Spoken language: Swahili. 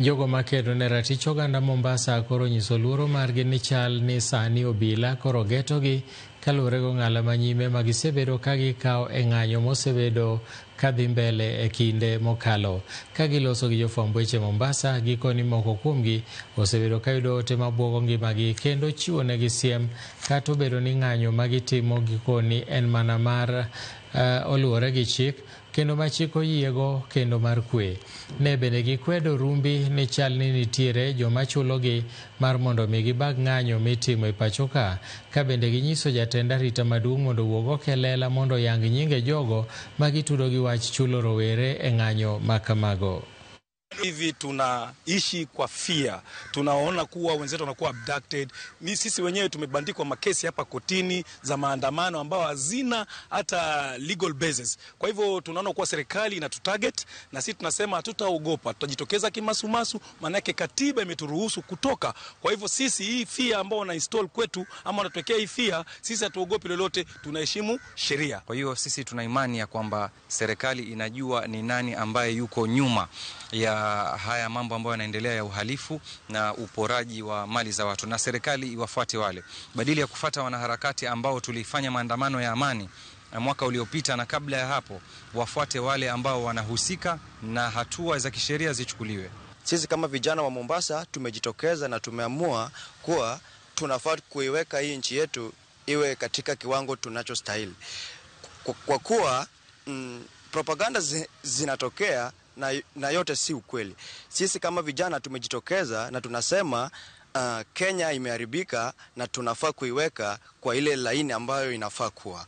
Jogo makedo ne ratich oganda Mombasa koro onyiso luoro margi ni chal ni sani obila koro getogi kaluwore gong'ala manyime ma gisebedo ka gikawo e ng'anyo mosebedo kadhi mbele e kinde mokalo. Ka giloso gi jofwamb weche Mombasa, gikoni moko kuomgi osebedo ka yudo ote mabuogo ngimagi kendo chiwo negi siem kata obedo ni ng'anyo ma gitimo gikoni en mana mar oluwore gi chik kendo ma chik oyiego kendo mar kwe. Ne bende gikwedo rumbi ni chal ni nitiere joma chulogi mar mondo mi gibag ng'anyo mitimo e pacho ka, ka bende ginyiso jatend arita maduong' mondo owuog oko e lela mondo oyang nyinge jogo ma gitudo gi wach chulo rowere e ng'anyo ma kamago. Hivi tunaishi kwa fear, tunaona kuwa wenzetu wanakuwa abducted. Ni sisi wenyewe tumebandikwa makesi hapa kotini za maandamano ambao hazina hata legal basis. Kwa hivyo tunaona kuwa serikali inatutarget na sisi tunasema hatutaogopa, tutajitokeza kimasumasu, maanake katiba imeturuhusu kutoka. Kwa hivyo sisi hii fear ambao wana install kwetu ama wanatuwekea hii fear, sisi hatuogopi lolote, tunaheshimu sheria. Kwa hiyo sisi tuna imani ya kwamba serikali inajua ni nani ambaye yuko nyuma ya haya mambo ambayo yanaendelea ya uhalifu na uporaji wa mali za watu, na serikali iwafuate wale, badili ya kufuata wanaharakati ambao tulifanya maandamano ya amani mwaka uliopita na kabla ya hapo, wafuate wale ambao wanahusika na hatua za kisheria zichukuliwe. Sisi kama vijana wa Mombasa tumejitokeza na tumeamua kuwa tunafaa kuiweka hii nchi yetu iwe katika kiwango tunachostahili, kwa kuwa propaganda zinatokea na yote si ukweli. Sisi kama vijana tumejitokeza na tunasema Kenya imeharibika na tunafaa kuiweka kwa ile laini ambayo inafaa kuwa.